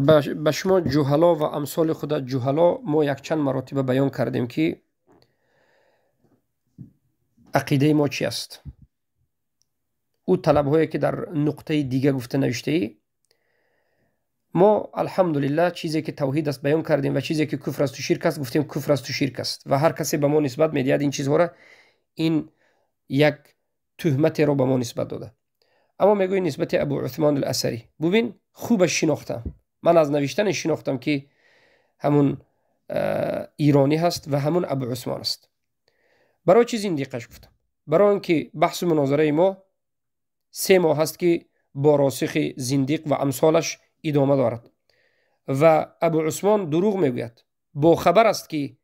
Ба шумо ҷуҳало ва амсоли худа ҷуҳало мо якчанд маротиба баён кардем, ки ақидаи мо чи аст. Ӯ талабҳое, ки дар нуқтаи дига гуфта навиштаӣ, мо, алҳамдулиллаҳ, чизе ки тавҳид аст, баён кардем ва чизе ки куфр асту ширк аст, гуфтем, куфр асту ширк аст. Ва ҳар касе ба мо нисбат медиҳад ин чизҳоро, ин як тӯҳматеро ба мо нисбат дода. Аммо мегӯи нисбати Абу Усмон ал Асарӣ, бубин, хубаш шинохтам, ман аз навиштане шинохтам, ки ҳамун иронӣ ҳаст ва ҳамун Абу Усмон аст. Барои чӣ зиндиқаш гуфтам? Барои он ки баҳсу мунозараи мо 3 моҳ аст, ки бо Росихи зиндиқ ва амсолаш идома дорад ва Абу Усмон дурӯғ мегӯяд. Бохабар аст, ки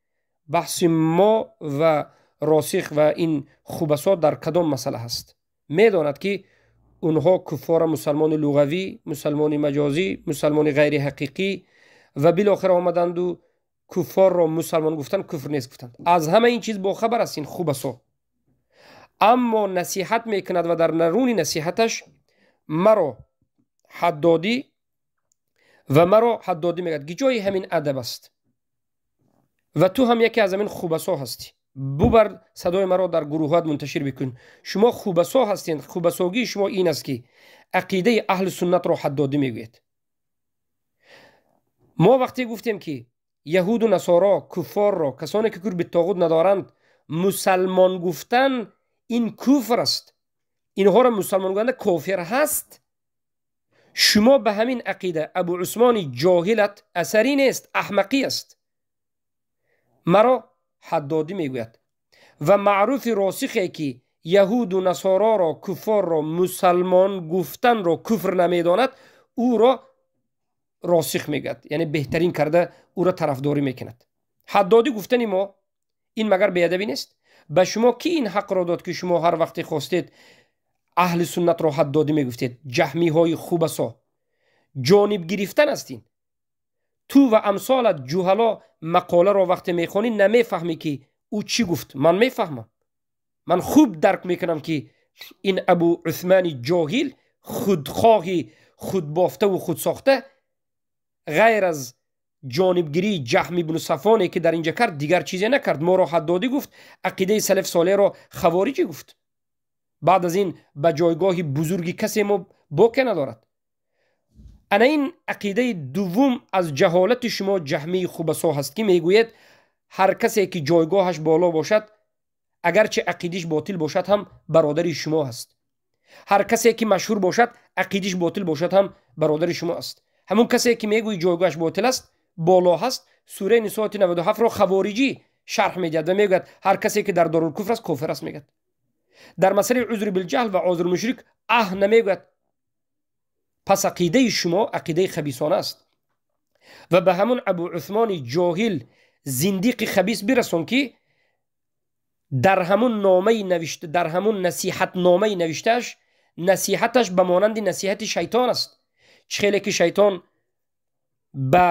баҳси мо ва Росих ва ин хубасо дар кадом масъала ҳаст. Медонад, ки онҳо куффора мусалмони луғавӣ, мусалмони маҷозӣ, мусалмони ғайриҳақиқӣ ва билохира омаданду куффорро мусалмон гуфтан куфр нест гуфтанд. Аз ҳама ин чиз бохабар аст ин хубасо, аммо насиҳат мекунад ва дар наруни насиҳаташ маро ҳаддодӣ ва маро ҳаддодӣ мегӯяд. Ҷои ҳамин адаб аст ва ту ҳам яке аз ҳамин хубасо ҳастӣ. Бубар, садои маро дар гурӯҳҳоят мунташир бикун. Шумо хубасо ҳастед. Хубасогии шумо ин аст, ки ақидаи аҳли суннатро ҳаддодӣ мегӯед. Мо вақте гуфтем, ки яҳуду насоро, куффорро, касоне ки куфр биттоғут надоранд, мусалмон гуфтан ин куфр аст, инҳоро мусалмон гуфтан кофир ҳаст, шумо ба ҳамин ақида, Абу Усмони ҷоҳилат асарӣ нест, аҳмақӣ аст, маро ҳаддодӣ мегӯяд ва маъруфи Росихе, ки яҳуду насороро, куффорро мусалмон гуфтанро куфр намедонад, ӯро Росих мегӯяд, яъне беҳтарин карда ӯро тарафдорӣ мекунад. Ҳаддодӣ гуфтани мо ин магар беадабӣ нест? Ба шумо кӣ ин ҳақро дод, ки шумо ҳар вақте хостед, аҳли суннатро ҳаддодӣ мегуфтед? Ҷаҳмиҳои хубасо, ҷониб гирифтан аст ин. Ту ва амсолат ҷуҳало мақоларо вақте мехонӣ, намефаҳмӣ, ки ӯ чӣ гуфт. Ман мефаҳмам, ман хуб дарк мекунам, ки ин Абу Усмани ҷоҳил, худхоҳи худбофтаву худсохта, ғайр аз ҷонибгирии Ҷаҳм ибну Сафоне, ки дар инҷа кард, дигар чизе накард. Моро ҳаддодӣ гуфт, ақидаи салаф солеҳро хавориҷӣ гуфт. Баъд аз ин ба ҷойгоҳи бузурги касе мо боке надорад. Ана ин ақидаи дуввум аз ҷаҳолати шумо ҷаҳмии хубасо ҳаст, ки мегӯед, ҳар касе ки ҷойгоҳаш боло бошад, агарчи ақидиш ботил бошад ҳам, бародари шумо ҳаст. Ҳар касе ки машҳур бошад, ақидиш ботил бошад ҳам, бародари шумо аст. Ҳамун касе ки мегӯи ҷойгоҳаш ботил аст, боло ҳаст, сураи Нисо ояти 97-ро хавориҷӣ шарҳ медиҳад ва мегӯяд, ҳар касе ки дар дорулкуфр аст, кофир аст мегӯяд. Дар масъалаи узри билҷаҳл ва озир мушрик аҳ намегӯяд. Пас ақидаи шумо ақидаи хабисона аст ва ба ҳамун Абу Усмони ҷоҳил, зиндиқи хабис бирасон, ки дар ҳамун номаи навишта, дар ҳамун насиҳатномаи навиштааш, насиҳаташ ба монанди насиҳати шайтон аст. Чӣ хеле ки шайтон ба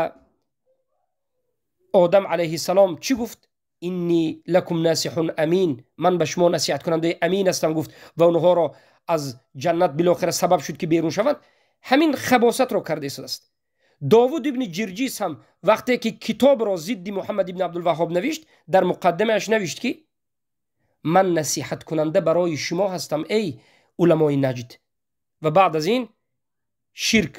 Одам алайҳиссалом чӣ гуфт? «إني لكم ناصح أمين», ман ба шумо насиҳаткунандаи амин ҳастам гуфт ва онҳоро аз ҷаннат билохира сабаб шуд, ки берун шаванд. Ҳамин хабосатро карда истодааст. Довуд ибни Ҷирҷис ҳам вақте ки китобро зидди Муҳаммад ибни Абдулваҳҳоб навишт, дар муқаддамааш навишт, ки ман насиҳаткунанда барои шумо ҳастам, эй уламои Наҷд. Ва баъд аз ин ширк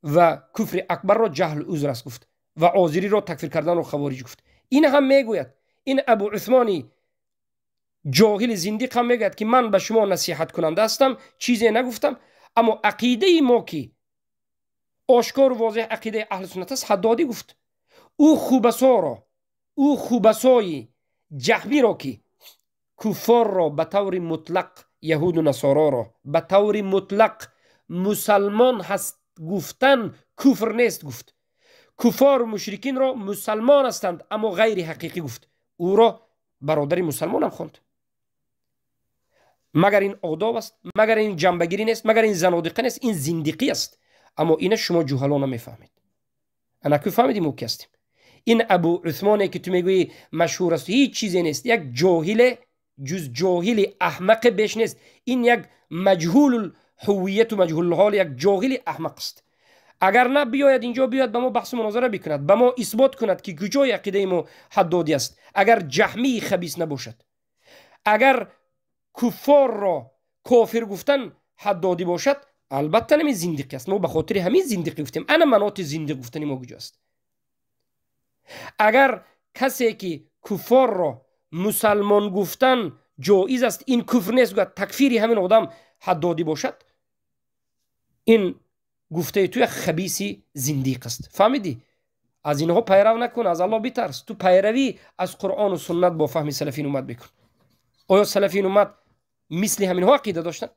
ва куфри акбарро ҷаҳл узр аст гуфт ва озириро такфир карданро хавориҷ гуфт. Ин ҳам мегӯяд, ин Абу Усмони ҷоҳили зиндиқ ҳам мегӯяд, ки ман ба шумо насиҳаткунанда ҳастам, чизе нагуфтам, аммо ақидаи мо, ки ошкору возеҳ ақидаи аҳли суннат аст, ҳаддодӣ гуфт. Ӯ хубасоро, ӯ хубасои ҷаҳмиро, ки куффорро ба таври мутлақ, яҳуду насороро ба таври мутлақ мусалмон ҳаст гуфтан куфр нест гуфт, куффору мушрикинро мусалмон ҳастанд, аммо ғайри ҳақиқӣ гуфт, ӯро бародари мусалмонам хонд. Магар ин одоб аст? Магар ин ҷанбагирӣ нест? Магар ин занодиқа нест? Ин зиндиқӣ аст. Аммо ина шумо ҷуҳало намефаҳмед. Анаку фаҳмидем, ӯ ки ҳастем. Ин Абу Усмоне, ки ту мегӯӣ машҳур аст, ҳеҷ чизе нест, як ҷоҳиле, ҷуз ҷоҳили аҳмақе беш нест. Ин як маҷҳулул ҳувияту маҷҳулулҳол, як ҷоҳили аҳмақ аст. Агар на биёяд инҷо, биёяд ба мо баҳсу мунозара бикунад, ба мо исбот кунад, ки куҷои ақидаи мо ҳаддодӣ аст. Агар ҷаҳмии хабис набошад, агар куффорро кофир гуфтан ҳаддодӣ бошад, албатта нами зиндиқӣ аст. Мо ба хотири ҳамин зиндиқӣ гуфтем. Ана маноти зиндиқ гуфтани мо куҷо аст? Агар касе ки куффорро мусалмон гуфтан ҷоиз аст, ин куфр нест гӯяд, такфири ҳамин одам ҳаддодӣ бошад, ин гуфтаи ту як хабиси зиндиқ аст. Фаҳмидӣ? Аз инҳо пайрав накун, аз Аллоҳ битарс. Ту пайравӣ аз Қуръону суннат бо фаҳми салафин уммат бикун. Оё салафин уммат мисли ҳаминҳо ақида доштанд?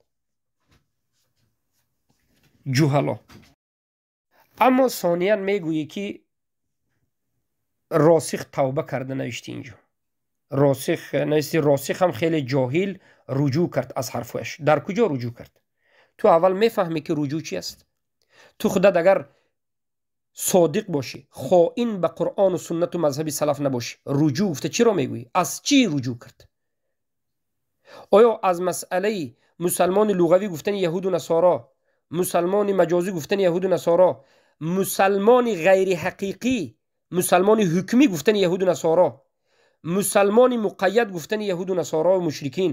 Ҷуҳало. Аммо сониян мегӯӣ, ки Росих тавба карда навишти. Инҷо Росих нависти. Росих ҳам хеле ҷоҳил руҷӯъ кард аз ҳарфҳояш. Дар куҷо руҷӯъ кард? Ту аввал мефаҳмӣ, ки руҷӯъ чи аст? Ту худат агар содиқ бошӣ, хоин ба Қуръону суннату мазҳаби салаф набошӣ, руҷӯъ гуфта чиро мегӯӣ? Аз чӣ руҷӯъ кард? Оё аз масъалаи мусалмони луғавӣ гуфтани яҳуду насоро, мусалмони маҷозӣ гуфтани яҳуду насоро, мусалмони ғайриҳақиқӣ, мусалмони ҳукмӣ гуфтани яҳуду насоро, мусалмони муқайяд гуфтани яҳуду насоро мушрикин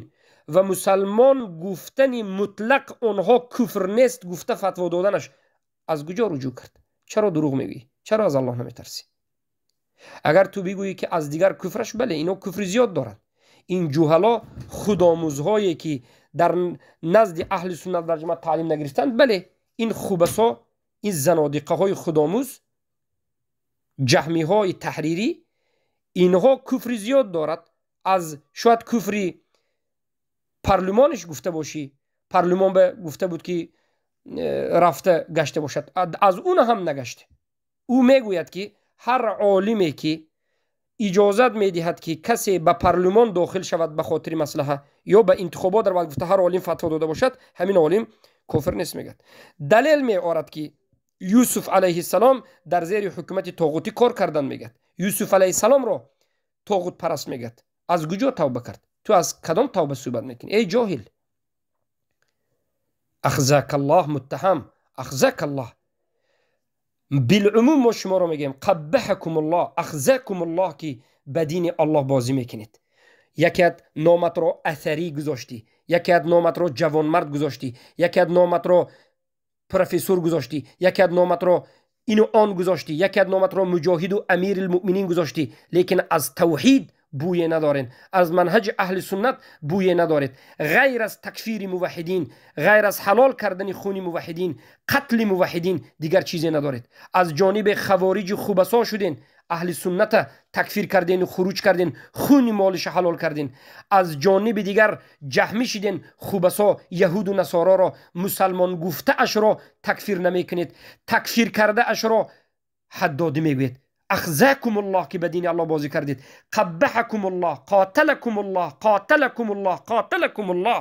ва мусалмон гуфтани мутлақ онҳо куфр нест гуфта фатво доданаш аз куҷо руҷӯъ кард? Чаро дурӯғ мегӯӣ? Чаро аз Аллоҳ наметарсӣ? Агар ту бигӯӣ, ки аз дигар куфраш, бале, ино куфри зиёд доранд. Ин ҷуҳало, худомӯзҳое, ки дар назди аҳли суннат вал ҷамоат таълим нагирифтанд, бале, ин хубасо, ин занодиқаҳои худомӯз, ҷаҳмиҳои таҳрирӣ, инҳо куфри зиёд дорад. Аз шояд куфри парлумониш гуфта бошӣ, парлумон ба гуфта буд, ки рафта гашта бошад, аз он ҳам нагашта. Ӯ мегӯяд, ки ҳар олиме ки иҷозат медиҳад, ки касе ба парлумон дохил шавад ба хотири маслаҳа ё ба интихобот равад гуфта ҳар олим фатво дода бошад, ҳамин олим кофир нест мегӯяд. Далел меорад, ки Юсуф алайҳиссалом дар зери ҳукумати тоғутӣ кор кардан мегӯяд. Юсуф алайҳиссаломро тоғутпараст мегӯяд. Аз куҷо тавба кард? Ту аз кадом тавба суҳбат мекунӣ, эй ҷоҳил? Ахзакаллоҳ, муттаҳам, ахзакаллоҳ. Билумум мо шуморо мегӯем: қаббаҳакумуллоҳ, ахзакумуллоҳ, ки ба дини Аллоҳ бозӣ мекунед. Якеат номатро асарӣ гузоштӣ, якеат номатро ҷавонмард гузоштӣ, якеат номатро профессор гузоштӣ, якеат номатро ину он гузоштӣ, якеат номатро муҷоҳиду амирилмуъминин гузоштӣ, лекин аз тавҳид бӯе надоред, аз манҳаҷи аҳли суннат бӯе надоред. Ғайр аз такфири муваҳҳидин, ғайр аз ҳалол кардани хуни муваҳҳидин, қатли муваҳҳидин дигар чизе надоред. Аз ҷониби хавориҷи хубасо шуден, аҳли сунната такфир кардену хуруҷ карден, хуни молиша ҳалол карден. Аз ҷониби дигар ҷаҳмӣ шиден, хубасо, яҳуду насороро мусалмон гуфтаашро такфир намекунед, такфир кардаашро ҳаддодӣ мегӯед. Ахзакумуллоҳ, ки ба дини Аллоҳ бозӣ кардед. Қаббаҳакумуллоҳ, қоталакумуллоҳ, қоталакумуллоҳ, қоталакумуллоҳ.